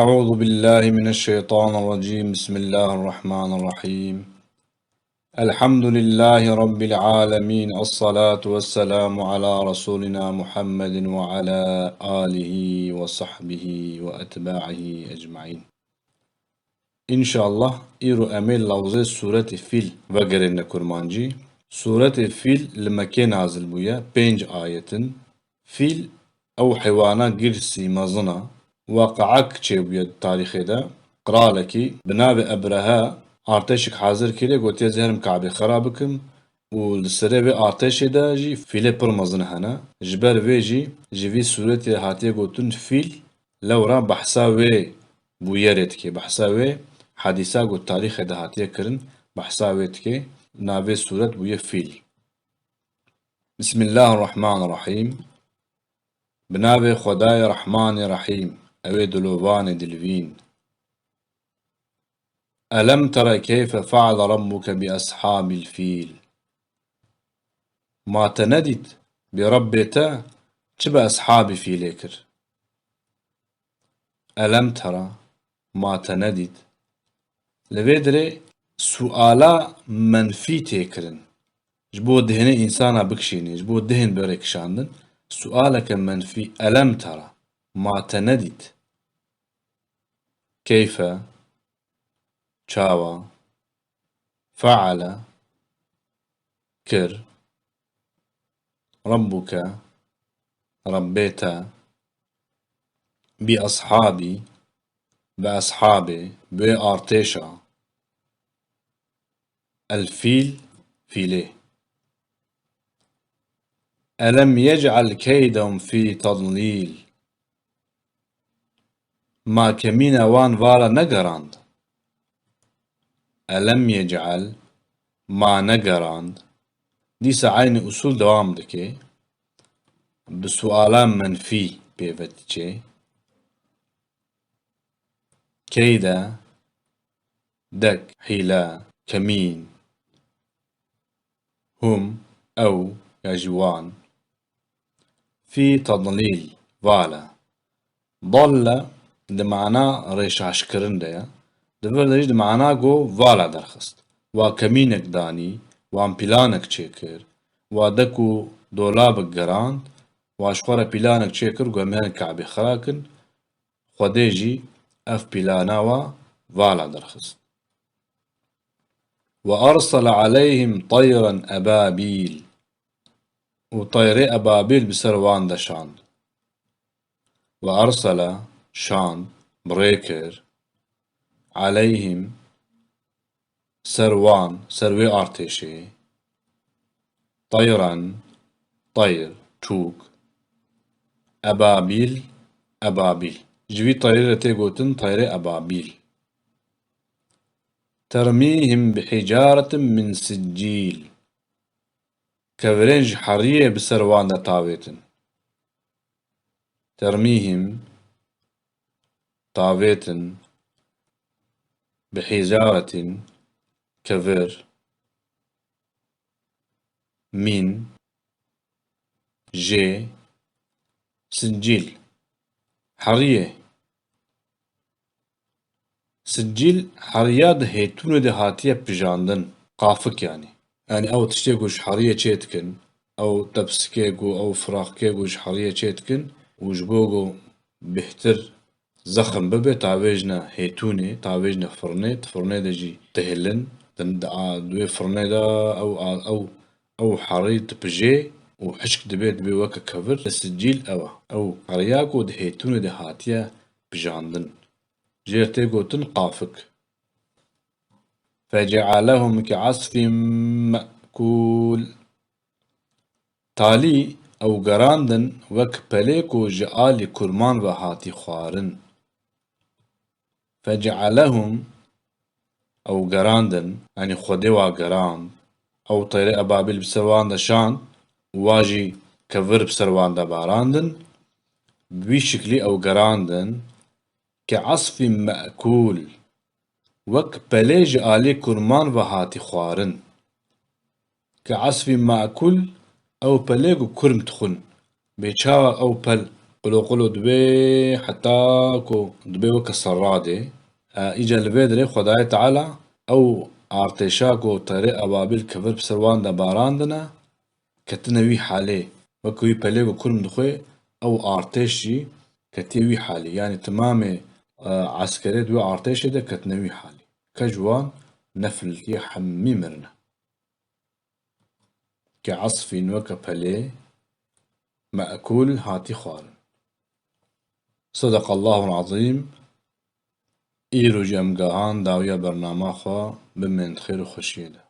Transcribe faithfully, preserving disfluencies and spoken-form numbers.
أعوذ بالله من الشيطان الرجيم. بسم الله الرحمن الرحيم. الحمد لله رب العالمين. الصلاة والسلام على رسولنا محمد وعلى آله وصحبه وأتباعه أجمعين. Înşallah, îro em ê lewzê Sûretê Fîl vegerêne kurmancî. Sûretê Fîl li Mekkê nazil bûye, pênc ayet in. Fîl ew heywana girsî mezin a. Waqiak çêbûye di tarîxê de. Qralekî bi navê Ebrehe artêşek hazir kiriye, gotiye, "Ez ê herim Kabê xera bikim." Û li serê vê artêşê de jî fîlê pir mezin hene. Ji ber vê jî ji vî sûretê hatiye gotin fîl, lewra behsa wê bûyerê dike, behsa wê hedîsa ku tarîxê de hatiye kirin, behsa wê dike, navê sûret bûye Fîl. Bismillahirrahmanirrahîm. Bi navê Xwedayê Rehmanê Rehîm, ew ê dilovanê dilvîn. Elem tera keyfe feale rabbuke bi eshabil fîl. Ma te nedît bi Rebbê te çi bi eshabî fîlê kir? Elem tera, ma te nedît. Li vê dirê suala menfî tê kirin. Ji bo dihênê însana bikişînê, ji bo dihên bere kişandin, sualeke menfî, elem tera, ma te nedît. Keyfe, çawa, feale, kir, Rabbuke, Rebbê te, bi eshabî, bi eshabê, bi wê artêşa, el fîl, fîlê. Elem yec'el keydehum fî tedlîl. Ma kemîna wan vala negerand? Elem yec'el, ma negerand. Dîsa eynî usul dewam dike. Bi suala menfî pê ve diçe. Keyde, dek, hîle, kemîn. Hum, ew, ya jî wan. Fî tedlîl, vala. Dalle di mana rêşaşkirin de ye. Di vir de jî di mana ku vala derxist. Wa kemînek danî, wan pîlanek çêkir, wa dek û dolabek gerand, wa ji xwe re pîlanek çêkir ku em herin Kabê xira kin, Xwedê jî ev pîlana wa vala derxist. Ve ersele aleyhim teyren ebabîl. Û teyrê ebabîl bi ser wan de şand. Ve ersele, şand, bi rê kir, aleyhim, ser wan, ser wê artêşê, teyren, teyr, çûk, ebabîl, ebabîl. Ji vî teyrê re tê gotin teyrê ebabîl. Termîhim bi hicaretin min siccîl. Kevirên ji heriyê bi ser wan de tavêtin. Termîhim, tavêtin, bi hicaretin, kevir, min, jê, siccîl, heriyê. Siccîl heriya di hêtûnê de hatiye pijandin, qafik yanî. Yanî ew tiştê ku ji heriyê çê dikin, ew tepsikê ku, ew firaxkê ku ji heriyê çê dikin û ji bo ku bêhtir zexm bibe, tavêjine hêtûnê, tavêjine firnê, di firnê de jî dihêlin, di, di a, di wê firnê de ew, a, ew, ew herî dipijê û hişk dibe, dibe weke kevir, siccîl ew e. Ew heriya ku di hêtûnê de hatiye pijandin. Jêr tê gotin qafik. Fecealehum ke'asfin me'kûl. Talî ew gerandin wek pelê ku ji alî kurman ve hatî xwarin. Fecealehum, ew gerandin, yanî Xwedê wa gerand, ew teyrê ebabîl bi ser wan de şand û wa jî kevir bi ser wan de barandin, bi vî şiklî ew gerandin, ke'asfin me'kûl, wek pelê ji alî kurman ve hatî xwarin. Ke'asfin me'kûl, ew pelê ku kurm dixwin. Bê çawa ew pel Qulo qulo dibe heta ku dibe weke serradê. E, îca li vê derê Xwedayê Teala ew artêşa ku terê ebabîl kevir bi ser wan de barandine, ketine wî halê. Weke wî pelê ku kurm dixwe, ew artêş jî ketiye wî halê. Yanî timamê, e, eskerê di wê artêşê de ketine wî halê. Ke ji wan nefiltiye, hemî mirine. Ke esfîn weke pelê me'kûl hatî xwarin. Sadaqallahul azîm. Îro jî em gahan dawiya bernama xwe, bimên di xêr û xweşiyê de.